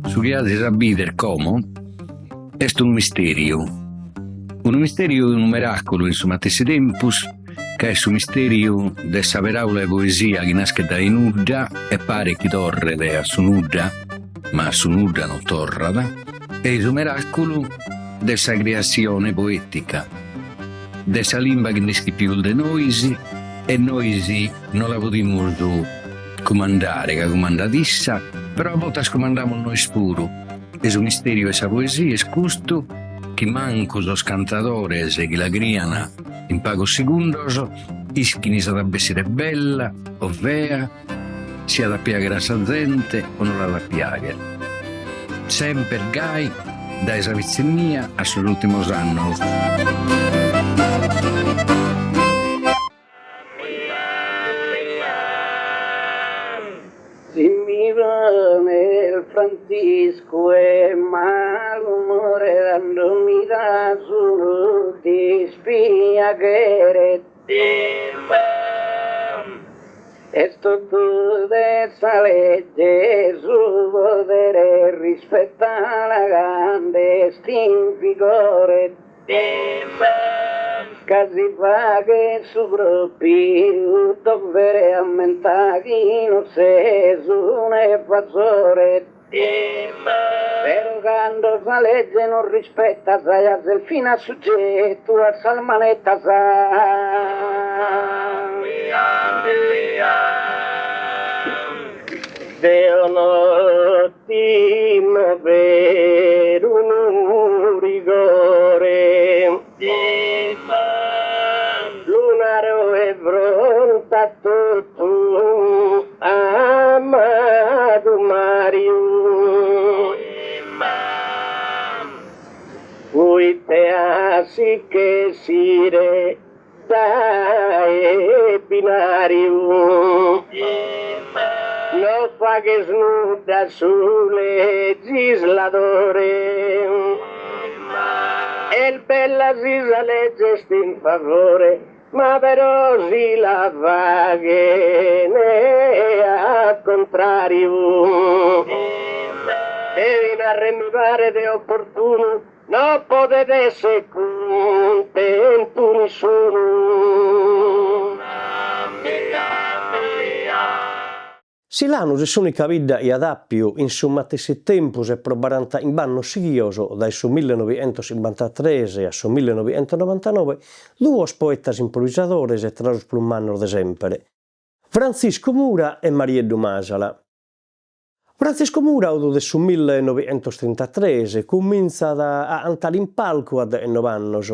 Su chi azis a bider como est unu misteriu, unu misteriu e unu meraculu in su matessi tempus, ca est su misteriu de sa peraula 'e poesia chi naschet dae nudda e paret chi torret a su nudda, ma a su nudda non torrat, e su meraculu de sa criassione poetica, de sa limba chi nd'ischit pius de nois e nois no la podimus cumandare ca cumandat issa, però a bortas cumandamus nois puru e su misteriu 'e sa poesia est custu chi mancu sos cantadores chi la crian in pagos segundos ischin si at a bessire bella o fea, si at a piagher a sa zente o no l'at a piagher. Semper gai dae sa pitzinnia a sos ultimos annos. Si mi ponet Frantziscu 'e malumore tando mi das unu dispiaghere. Est totu de sa legge su podere rispetala cand'est in vigore. Ca si faghet su propriu dovere ammenta chi no ses un'evasore. Però cando sa legge non rispettas ja ses finas suggettu a sas manettas. Deo no timo perunu rigore. Lu naro 'e fronte a totu, amadu Mariu. Puite a si ch'essire Dae binariu no faghes nudda su legisladore est bella si sa legge est in favore ma però si la faghen a contrariu de narrer mi paret oportunu No podet esser cuntentu nissunu. Silanus est s'ùnica bidda chi at àpiu in su matessi tempus e pro barantachimb'annos sighios, dae su millenoighentoschimbantatres a su millenoighentonovantanove, duos poetas improvisadores tra sos prus mannos de semper, Frantziscu Mura e Marieddu Masala. Frantziscu Mura 'ut de su millenoighentostrentatres, cumintzat a 'antare in palcu a deghennov'annos.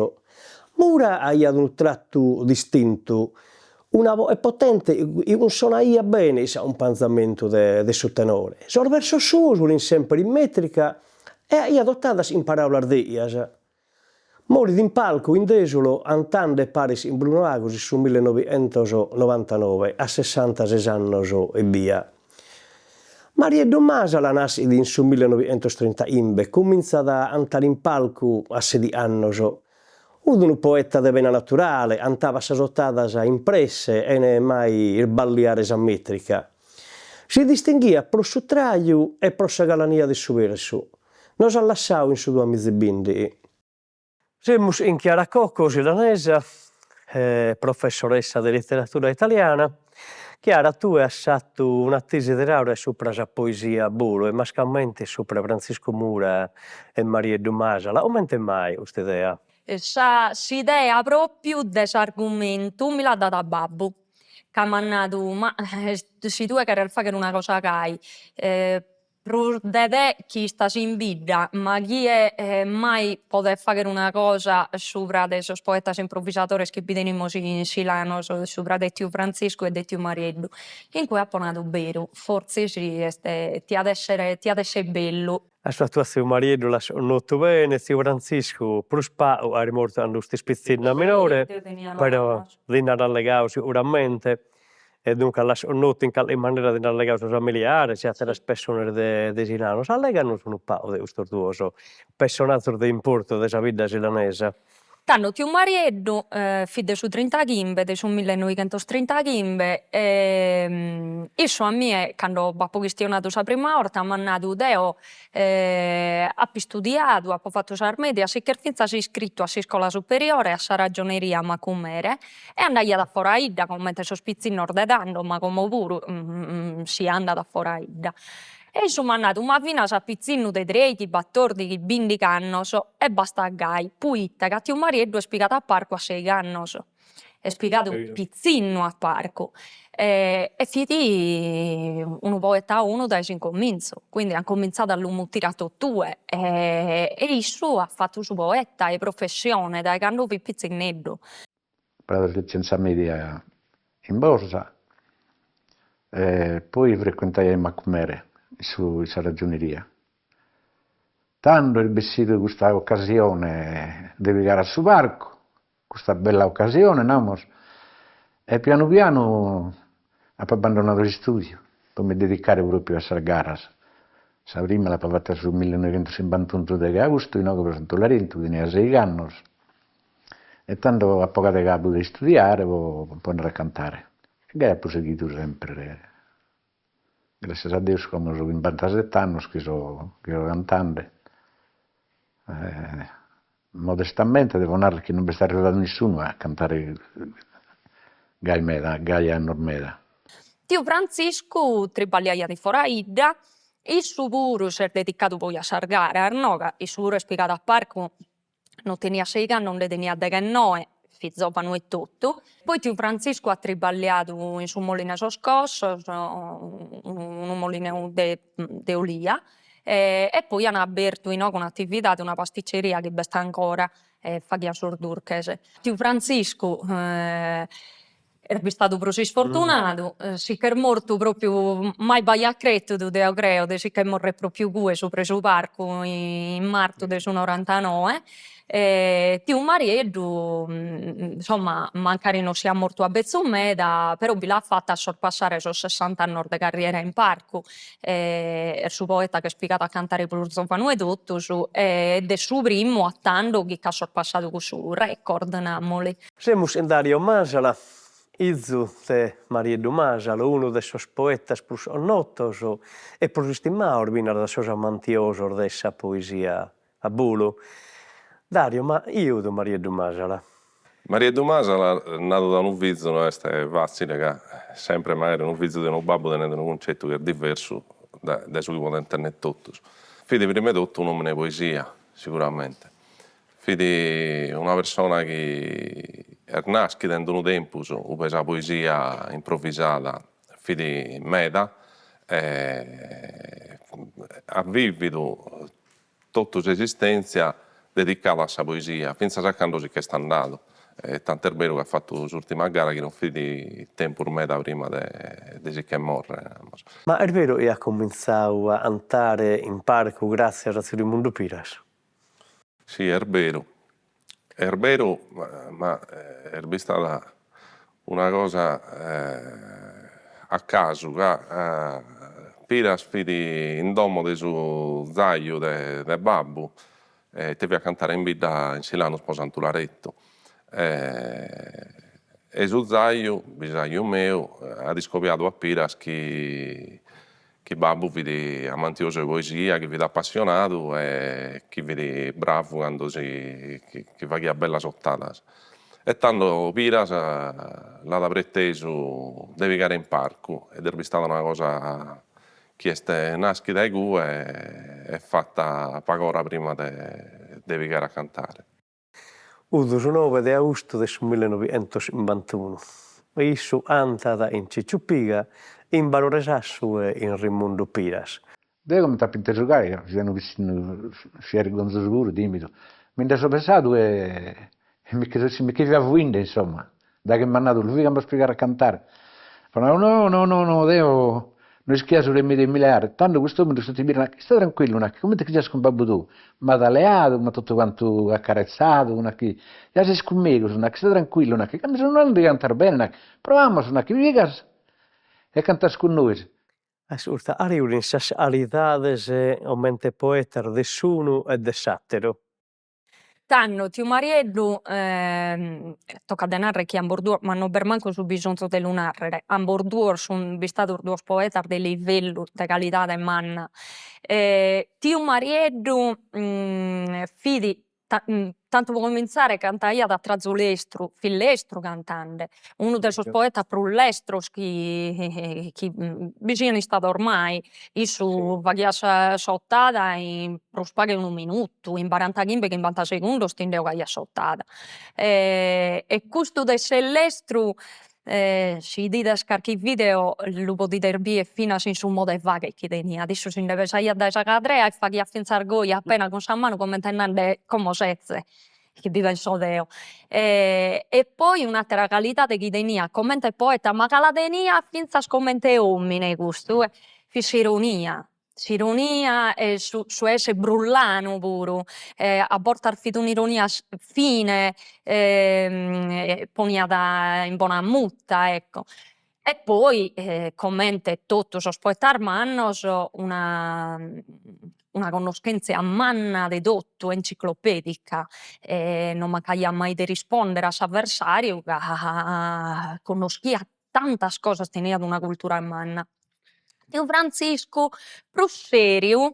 Mura aiat unu tratu distintu, una 'oe potente chi cunsonaiat bene s'acumpanzamentu de su tenore. Sos versos suos fuint semper in mètrica e aiat otadas in paràulas dèghias. Morit in palcu in Desulo 'antande paris chin Bruno Agus in su millenoighentonovantanove a sessantases annos ebbia. Marieddu Masala naschit in su millenoighentostrintachimbe, cumintzat a 'antare in palcu a sedichi annos. Fut unu poeta de vena naturale, 'antabat sas otadas in presse 'ene mai irballiare sa mètrica. Si distinghiat pro su traju e pro sa galania de su versu. Nos at lassau in su duamizebindighi. Semus chin Chiara Cocco, silanesa, professoressa de literatura italiana. Chiara, tue as fatu una tesi de laurea supra sa poesia a bolu e mascamente supra Frantziscu Mura e Marieddu Masala. Comente mai custa idea? Sa s'idea propriu de s'argumentu mi l'at dada babbu, ca m'at nadu, ma si tue cheres fagher una cosa gai Prus de te chi istas in bidda, ma chie mai podet fagher una cosa subra de sos poetas improvisadores chi bi tenimus in Silanos, subra de tiu Frantziscu e de tiu Marieddu. In cue apo nadu beru, fortzis est tiat esser tiat esser bellu. As fatu a tziu Marieddu l'as connotu bene, tziu Frantziscu prus pagu, ca est mortu cando fustis pitzinna minore, però ti nd'at allegadu siguramente E duncas l'as connotu in calchi manera ti nd'ant allegadu sos familiares e àteras pessones de de Silanos. Alleganos unu pagu de custos duos pessonazos de importu de sa bidda silanesa. Tando tiu Marieddu fit de su trintachimbe, de su millenoighentostrintaghimbe e issu a mie cando b'apo chistionadu sa prima 'orta m'at nadu, deo apo istudiadu, apo fatu sas medias, si ch'est finzas iscritu a s'iscola superiore, a sa ragioneria a Macumere, e andaiat a fora 'idda comente sos pitzinnos de tando, ma como puru si andat a fora 'idda. E issu m'at nadu, ma finas a pitzinnu de treighi, battordighi, bindigh'annos e bastat gai, puite ca tiu Marieddu est pigadu a parcu a seigh'annos, est pigadu pitzinnu a parcu e fit unu poeta 'onu dae s'incomintzu, quindi an comintzadu a lu mutire a totue e issu at fatu su poeta 'e professione dae cando fit pitzinneddu. Apo sa licenza media in Bosa e poi frecuentaia in Macumere in su in sa ragioneria. Tando est bessidu custa occasione de pigare a su parcu, custa bella occasione, namus, e pianu pianu apo abbandonadu s'istudiu pro mi dedicare propriu a sas garas. Sa prima l'apo fata su millenoighentochimbantunu su deghe austu inoghe pro Santu Larentu, tenia seigh'annos E tando apo ogadu cabu de istudiare pro pro andare a cantare. E gai apo sighidu sempre, grascias a Deus como so chimbantaset'annos chi so chi so cantende. Modestamente devo narrer chi non b'est arrivadu nissunu a cantare gai meda, gai annos meda. Tiu Frantziscu triballiaiat in fora 'idda, issu puru s'est dedicadu poi a sas garas, no, ca issu puru est pigadu a parcu No teniat seigh'annos nde teniat deghennoe, fit zovanu e totu. Poi tiu Frantziscu at triballiadu in su molinu 'e sos Cossos, unu molinu de de olia, e poi an abertu inoghe un'atividade, una pasticceria chi b'est ancora e faghian sos durches. Tiu Frantziscu Est bistadu prus isfortunadu, si ch'est mortu propriu, mai b'aiat cretidu deo creo de si che morrer propriu cue subra 'e su parcu in martu de su norantanoe e tiu Marieddu insomma mancari non siat mortu a betzu meda però bi l'at fata a sorpassare sos sessant'annos de carriera in parcu est su poeta ch'est pigadu a cantare prus zovanu 'e totus e est su primu a tando chi ch'at sorpassadu cussu record, namoli. Semus chin Dario Masala, izu de Marieddu Masala, unu de sos poetas prus connotos e prus istimados finas dae sos amantiosos de sa poesia a bolu. Dario, ma chie fut Marieddu Masala? Marieddu Masala, nadu dae unu fizu, no est fatzile ca sempre magari unu fizu de unu babbu tenet unu cuncettu chi est diversu dae su chi podent tenner totus. Fit prima 'e totu un'omine 'e poesia, siguramente. Fit una persona chi est naschida in unu tempus ube sa poesia improvisada fit meda e at vividu totu s'esistenzia dedicada a sa poesia, finzas a cando si ch'est andadu, e tant'est beru chi at fatu s'urtima gara chi non fit tempus meda prima de si che morrer, namus. Ma est beru chi at comintzadu a cantare in parcu gràtzias a tziu Remundu Piras? Si, est beru, est beru, ma est bistada una cosa a casu ca Piras fit in domo de su zaju de babbu e deviat cantare in bidda in Silanus pro Santu Larettu e su zaju, bisaju meu, at iscobiadu a Piras chi chi babbu fit amantiosu 'e poesia, chi fit apassionadu e chi fit bravu cando si chi faghiat bellas otadas. E tando Piras l'at pretesu de pigare in parcu ed est bistada una cosa chi est naschida igue e fatta pag'ora prima de pigare a cantare. Fut su noe de austu de su millenoighentochimbantunu e issu cantat in Cicciu Piga, in Barore Sassu e in Remundu Piras. Deo comente apo intesu gai, ca fia unu pitzinnu, fia 'irgonzosu puru, timidu, mi nde so pesadu e mi che so mi che fia fuinde insomma, daghi m'at nadu lu figamus pigare a cantare, apo nadu no no no no deo no ischia su remediu 'e mi leare, tando cust'omine su tiu nachi ista tranquillu nachi comente chi sias cun babbu tou, m'at leadu, m'at totu cantu accarezzadu, nachi ja ses cun megus, nachi ista tranquillu, nachi ca mi so nende chi cantas bene, nachi proamus, nachi pigas e cantas cun nois. Ascurta, cale fin sas calidades comente poetas de s'unu e de s'atteru. Tando tiu Marieddu tocat de narrer chi ambos duos, ma non b'est mancu su bisonzu de lu narrer, ambos duos sun bistados duos poetas de livellu, de calidade manna. Tiu Marieddu fit Tantu pro cominzare cantaiat a trazu lestru, fit lestru cantende, unu de sos poetas prus lestros chi chi bi sian istados mai, issu faghiat sa s'otada in prus pagu 'e unu minutu, in barantachimbe chimbanta segundos ti nde 'ogaiat s'otada. E custu de esser lestru Si 'idides carchi video lu podides bider finas in su modu 'e fagher chi teniat, issu si nde pesaiat dae sa cadrea e faghiat finzas goi appena cun sa manu comente nande, como setze chi bi penso deo. E poi un'attera calidade chi teniat comente poeta, ma ca la teniat finzas comente omine custu, fit s'ironia S'ironia e su su esser brullanu puru, a bortas fit un'ironia fine poniat in bona muta, ecco. E poi comente totu sos poetas mannos una una connoschenzia manna de totu, enciclopedica, e non mancaiat mai de rispondere a s'avversariu ca connoschiat tantas cosas, teniat una cultura manna. Tiu Frantziscu prus seriu,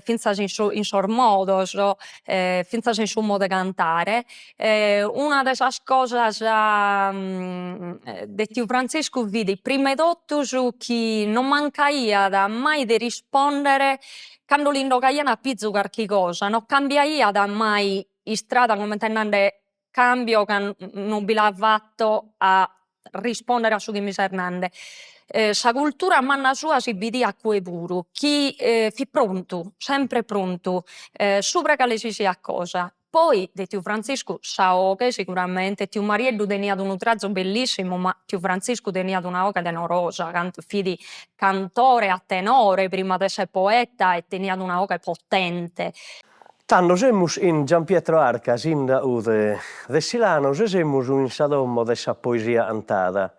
fintzas in su in sos modos, fintzas in su modu 'e cantare, una de sas cosas de tiu Frantziscu fit prima 'e totus chi non mancaiat mai de rispondere cando li nd'ogaian a pizu carchi cosa, non cambiaiat mai istrada comente nande cambio ca non bi la fatto a rispondere a su chi mi ses nande. Sa cultura manna sua si bidiat cue puru, chi fit prontu, sempre prontu, subra cale si siat cosa. Poi de tiu Franziscu sa 'oghe siguramente, tiu Marieddu teniat unu trazu bellissimu, ma tiu Franziscu teniat una 'oghe tenorosa, fit cantore a tenore prima de esser poeta e teniat una 'oghe potente. Tando semus in Giampietro Arca, sindagu de de Silanos e semus in sa domo de sa poesia 'antada.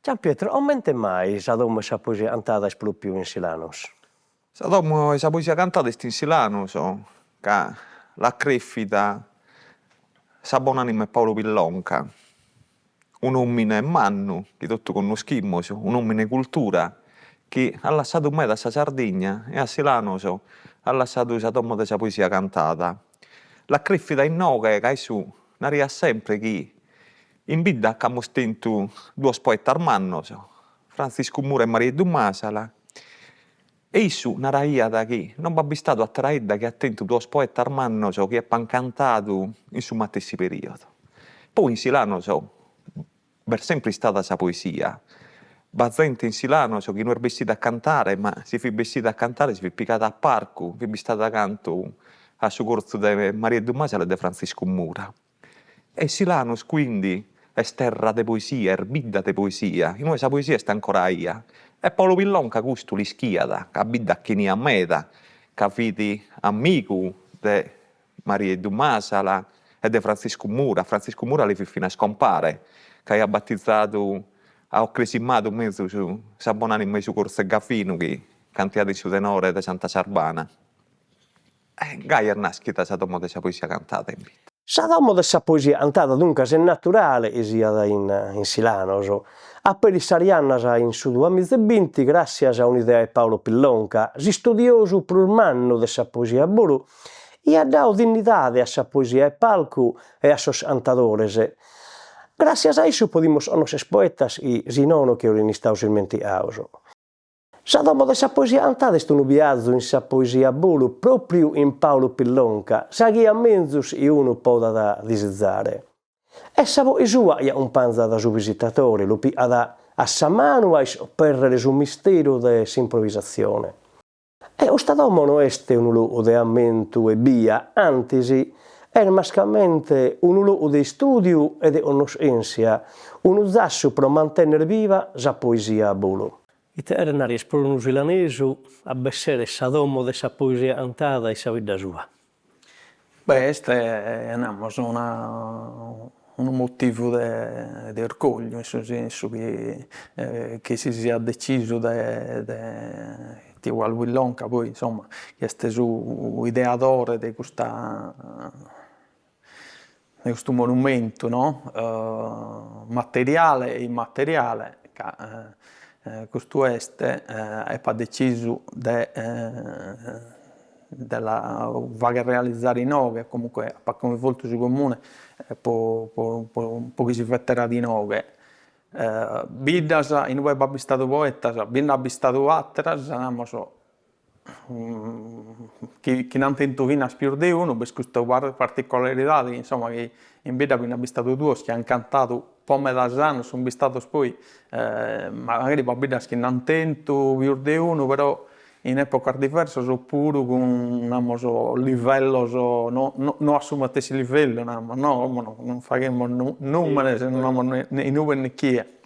Giampietro, comente mai sa domo 'e sa poesia 'antada est propriu in Silanos? Sa domo 'e sa poesia cantada est in Silanos ca l'at crèfida sa bon'anima 'e Paolo Pillonca, un'òmine mannu chi totu connoschimus, un'òmine 'e cultura chi at lassadu meda a sa Sardigna e a Silanos at lassadu sa domo de sa poesia cantada. L'at crèfida inoghe ca issu nariat sempre chi in bidda ch'amus tentu duos poetas mannos, Frantziscu Mura e Marieddu Masala, e issu naraiat chi non b'at bistadu àtera 'idda chi at tentu duos poetas mannos chi epan cantadu in su matessi periodu. Poi in Silanos b'est sempre istada sa poesia, b'at zente in Silanos chi no est bessida a cantare, ma si fit bessida a cantare si fit pigada a parcu, fit bistada cantu a su corzu de Marieddu Masala e de Frantziscu Mura. E Silanos quindi est terra de poesia, est bidda de poesia, inue sa poesia est ancora 'ia. E Paolo Pillonca custu l'ischiat, ca a bidda 'eniat meda, ca fit amigu de Marieddu Masala e de Frantziscu Mura, Frantziscu Mura li fit finas compare, ca aiat batizadu, o cresimadu mezus, sa bon'anima 'e su corzu 'e Gavinu chi cantaiat in su tenore de Santa Sarbana. Gai est naschida sa domo de sa poesia cantada in bidda. Sa domo de sa poesia cantada duncas est naturale chi siat in Silanos. Aperit sas jannas in su duamiza e binti gràssias a un'idea 'e Paolo Pillonca, s'istudiosu prus mannu de sa poesia a bolu, chi at dadu dinnidade a sa poesia 'e palcu e a sos cantadores. Gràssias a issu podimus connoscher poetas chi si nono che 'orin istados ismentigados. Sa domo de sa poesia cantada est unu biazu in sa poesia a bolu pròpriu in Pàulu Pillonca, sa ghia menzus chi unu podat disizare. Est sa boche sua chi acumpanzat su visitatore, lu pigat a sa manu a iscopèrrere su misteru de s'improvisatzione. E custa domo no est unu logu de ammentu ebbia, antis, est mascamente unu logu de istùdiu e de connoschèntzia, unu zassu pro mantènnere biva sa poesia a bolu. Ite cheret narrer pro unu silanesu a b'esseret sa domo de sa poesia cantada in sa bidda sua? Beh est namus una unu motivu de de orgogliu in su sensu chi chi si siat decisu de de tiu Paulu Pillonca poi insomma chi est su ideadore de custa. de custu monumentu no materiale e immateriale ca custu est epat decisu de de la fagher realizare inoghe, comunque apat coinvoltu su comune po po chi si feterat inoghe. Biddas inue b'at bistadu poetas, bi nd'at bistadu ateras, namus, chi chi nd'ant tentu finas pius de unu, b'est custa particolaridade insomma chi in bidda bi nd'at bistadu duos chi ant cantadu po medas annos, sunt bistados poi magari b'at biddas chi nd'ant tentu pius de unu, però in epocas diversas opuru cun namus livellos no no a su matessi livellu namus no, como non faghimus numenes non namus ne inube ne chie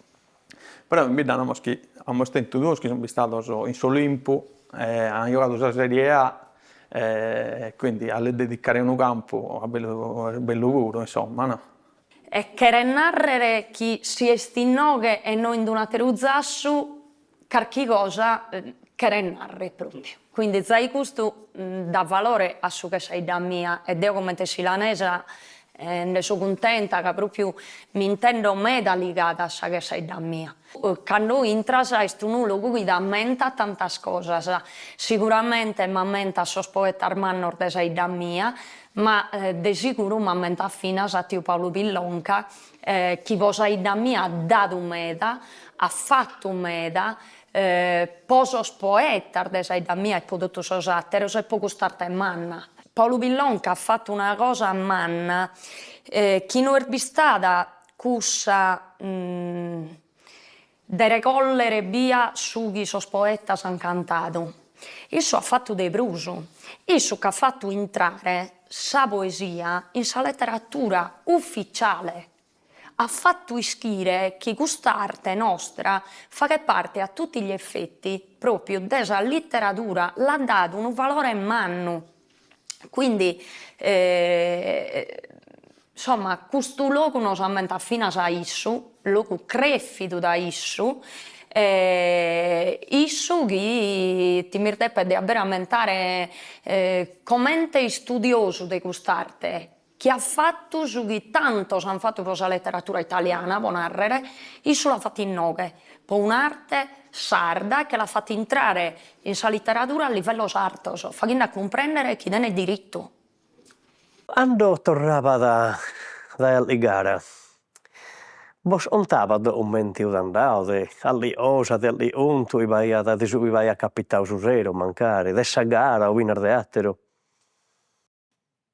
Però in bidda namus chi amus tentu duos chi sunt bistados in s'Olimpu e an giogadu sa serie A e quindi a lis dedicare unu campu est bellu est bellu puru insomma no. E cheret narrer chi si est inoghe e no in d'un'ateru zassu carchi cosa cheret narrer propriu. Quindi zai custu dat valore a su ch'est sa 'idda mia e deo comente silanesa nde so cuntenta ca propriu m'intendo meda ligada a sa ch'est sa 'idda mia. Cando intras est unu logu chi t'ammentat tantas cosas, siguramente m'ammentat sos poetas mannos de sa 'idda mia, ma de siguru m'ammentat finas a tiu Paulu Pillonca chi po sa 'idda mia at dadu meda, at fatu meda, po sos poetas de sa 'idda mia e po totu sos àteros e po cust'arte manna. Paulu Pillonca at fatu una cosa manna chi no est bistada cussa de regòllere ebbia su chi sos poetas an cantadu. Issu at fatu de prus, issu ch'at fatu intrare sa poesia in sa leteratura uficiale At fatu ischire chi cust'arte nostra faghet parte a tutti gli effetti pròpiu de sa literadura, l'at dadu unu valore mannu. Quindi insomma custu logu nos ammentat finas a issu, logu crèfidu dae issu, issu chi ti mi depet de aberu ammentare comente istudiosu de cust'arte chi at fatu su chi tantos an fatu pro sa leteratura italiana, pro nàrrere, issu l'at fatu inoghe, pro un'arte sarda che l'at fatu intrare in sa literadura a livellos artos, faghende a cumprèndere chi tenet diritu. Cando torrabat dae calchi gara, bos contabat comente 'ut andadu, de calchi cosa, de calchi contu chi b'aiat, de su chi b'aiat capitadu su sero mancari, de sa gara o finas de atteru.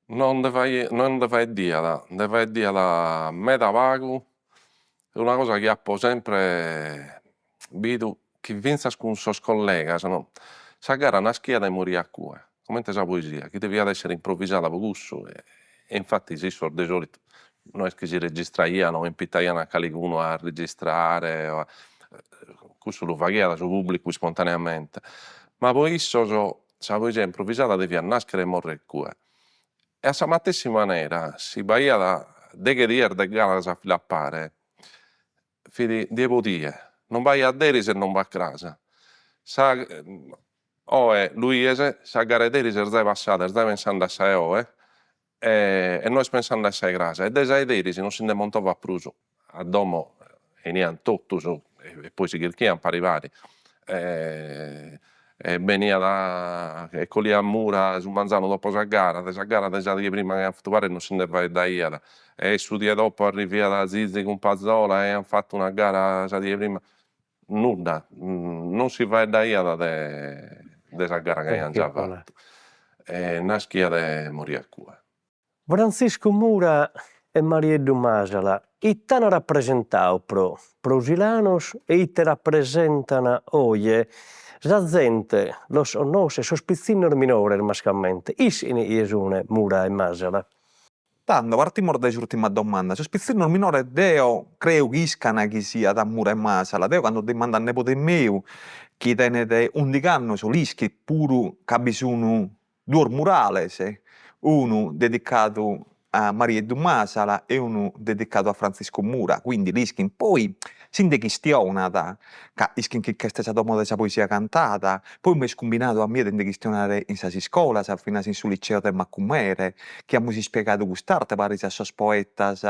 Non nde non nde faeddiat, nde faeddiat meda pagu, est una cosa chi apo sempre bidu chi finzas cun sos collegas no, sa gara naschiat e moriat cue, comente sa poesia, chi deviat essere improvisada pro cussu e infattis issos de solitu no est chi si registraian o impitaian a calicunu a registrare o cussu lu faghiat su pubblicu ispontaneamente, ma pro issos Sa poesia improvisada deviat nàschere e mòrrere cue. E a sa matessi manera, si b'aiat deghe dies de garas a filu a pare, fit die po die, non b'aiat deris e non b'at cras. Sa oe lu 'ies, sa gara 'e deris est zai passada, est zai pensende a sa 'e oe e no est pensende a sa 'e cras, e de sa 'e deris non si nde montovat prus. A domo 'enian totus e poi si chirchian pari pari e beniat e colliat Mura su manzanu dopo sa gara, de sa gara de sa die prima chi aian fatu pari non si nde faeddaiat e su die dopo arriviat Zizi cun Pazzola e aian fatu una gara sa die prima, nudda, non si faeddaiat de de sa gara chi aian già fatu e naschiat e moriat cue. Frantziscu Mura e Marieddu Masala ite an rapresentadu pro pro Silanos e ite rapresentan oje sa zente los connoschet, sos pitzinnos minores mascamente, ischin chie sun Mura e Masala? Tando, partimus dae s'urtima domanda, sos pitzinnos minores deo creo chi iscan chi siat Mura e Masala, deo cando dimando a nebode meu chi tenet undigh'annos l'ischit puru ca bi sun duos murales, unu dedicadu a Marieddu Masala e unu dedicadu a Frantziscu Mura, quindi l'ischin. Poi. Si nde chistionat, ca ischin chi ch'est sa domo de sa poesia cantada, poi m'est cumbinadu a mie de nde chistionare in sas iscolas, finas in su liceo de Macumere, chi amus ispiegadu cust'arte paris a sos poetas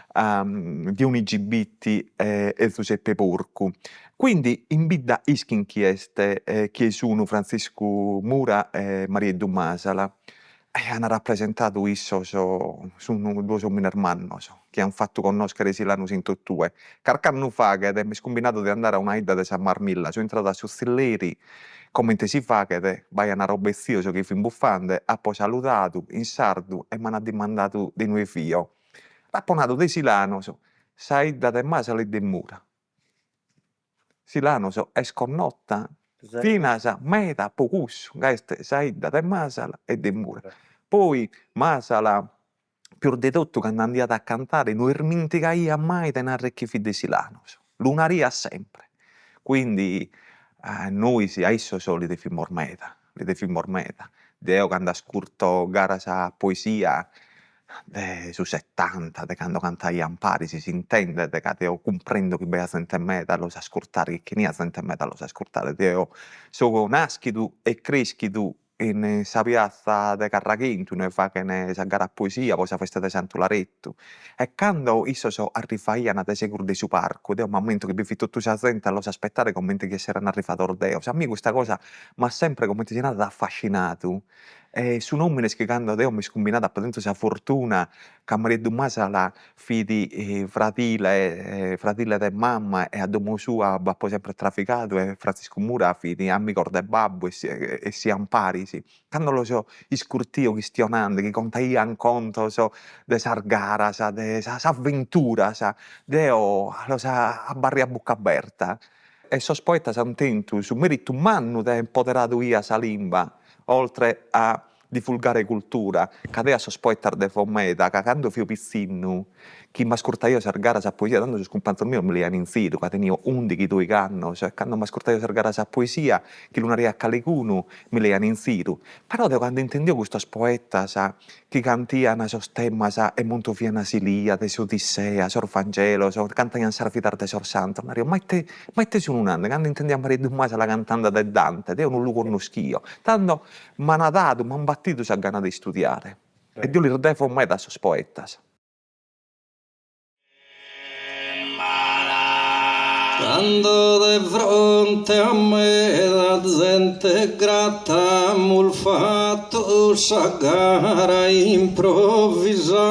Dionigi Bitti e Zuseppe Porcu. Quindi in bidda ischin chi est chie sun Frantziscu Mura e Marieddu Masala e an rapresentadu issos, sun duos omines mannos chi an fatu connoschere Silanus in totue. Carchi annu faghet m'est cumbinadu de andare a una 'idda de sa Marmilla, so intradu a su tzilleri, comente si faghet, b'aian roba 'e tzios chi fin bufande, apo saludadu in sardu e m'an dimandadu de inue fio. L'apo nadu de Silanos, sa 'idda de Masala e de Mura. Silanos est connota finas meda po cussu, ca est sa 'idda de Masala e de Mura. Poi Masala pius de totu cando andiat a cantare no ismentigaiat mai de narrer chi fit de Silanos, lu nariat sempre, quindi nois a issos li devimus meda, li devimus meda. Deo cando ascurto garas a poesia de su setanta, de cando cantaian paris, s'intendet ca deo cumprendo chi b'aiat zente meda a los ascurtare, chi ch'eniat zente meda a los ascurtare, deo so naschidu e creschidu in sa piatza de Carraghentu inue faghen sa gara a poesia po sa festa de Santu Larettu e cando issos arrivaian de segus de su parcu deo m'ammento chi bi fit totu sa zente a los aspettare comente chi esseran arrivados deos, a mie custa cosa m'at sempre comente si narat affascinadu E sun omines chi cando deo m'est cumbinadu apo tentu sa fortuna ca Marieddu Masala fit fradile fradile de mamma e a domo sua b'apo sempre traficadu e Frantziscu Mura fit amigos de babbu e essian paris. Cando los iscurtio chistionande chi contaian contos de sas garas, de sas aventuras, deo los abarrio a bucca aberta. E sos poetas an tentu su meritu mannu de aer impoderadu 'ia sa limba, oltre a divulgare cultura, ca deo a sos poetas devo meda, ca cando fio pitzinnu, chi m'ascurtaio sas garas a poesia, tando sos cumpanzos mios mi leaian in ziru, ca tenio undighi doighi annos, e cando m'ascurtaio sas garas a poesia, chi lu nariat calicunu, mi leaian in ziru. Però deo cando intendio custos poetas chi cantian sos temas e montovian s'Iliade, s'Odissea, sos Vangelos, cantaian sas vidas de sos santos, nario, ma ite ma ite sun nande, cando intendio a Marieddu Masala cantande de Dante, deo non lu connoschio, tando m'an dadu, m'an batidu sa gana de istudiare e deo lis devo meda a sos poetas. Cando de fronte a meda zente grata amus fatu sa gara improvisada.